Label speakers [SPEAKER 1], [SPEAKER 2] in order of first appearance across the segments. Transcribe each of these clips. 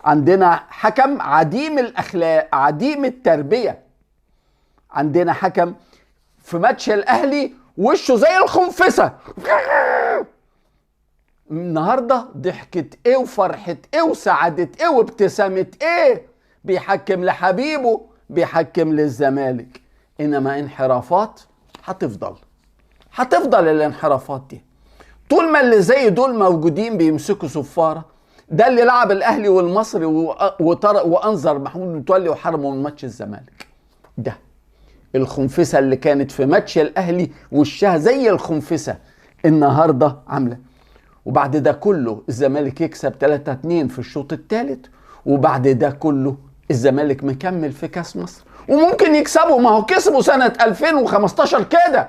[SPEAKER 1] عندنا حكم عديم الاخلاق، عديم التربية. عندنا حكم في ماتش الاهلي وشه زي الخنفسه. النهارده ضحكه ايه وفرحه ايه وسعادة ايه وابتسامه ايه، بيحكم لحبيبه، بيحكم للزمالك. انما انحرافات هتفضل، هتفضل الانحرافات دي طول ما اللي زي دول موجودين بيمسكوا صفارة. ده اللي لعب الاهلي والمصري وطرق وانذر محمود متولي وحرمه من ماتش الزمالك. ده الخنفسه اللي كانت في ماتش الاهلي وشها زي الخنفسه النهارده عامله. وبعد ده كله الزمالك يكسب 3-2 في الشوط الثالث، وبعد ده كله الزمالك مكمل في كاس مصر وممكن يكسبه. ما هو كسبه سنة 2015 كده،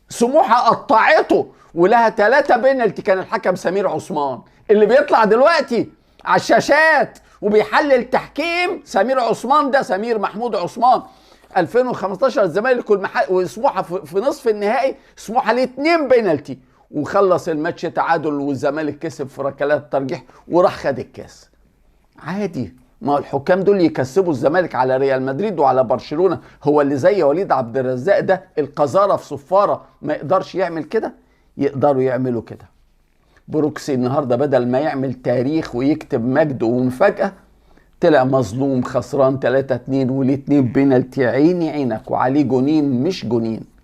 [SPEAKER 1] سموحه قطعته ولها 3 بينالتي. كان الحكم سمير عثمان اللي بيطلع دلوقتي على الشاشات وبيحلل تحكيم، سمير عثمان ده سمير محمود عثمان. 2015 الزمالك وسموحه في نصف النهائي، سموحه ليه 2 بينالتي وخلص الماتش تعادل، والزمالك كسب في ركلات الترجيح وراح خد الكاس. عادي، ما الحكام دول يكسبوا الزمالك على ريال مدريد وعلى برشلونة. هو اللي زي وليد عبد الرزاق ده القذارة في صفارة ما يقدرش يعمل كده؟ يقدروا يعملوا كده. بروكسي النهارده بدل ما يعمل تاريخ ويكتب مجد ومفاجأة، طلع مظلوم خسران 3-2 وليه 2 بينالتي عيني عينك وعليه جونين مش جونين.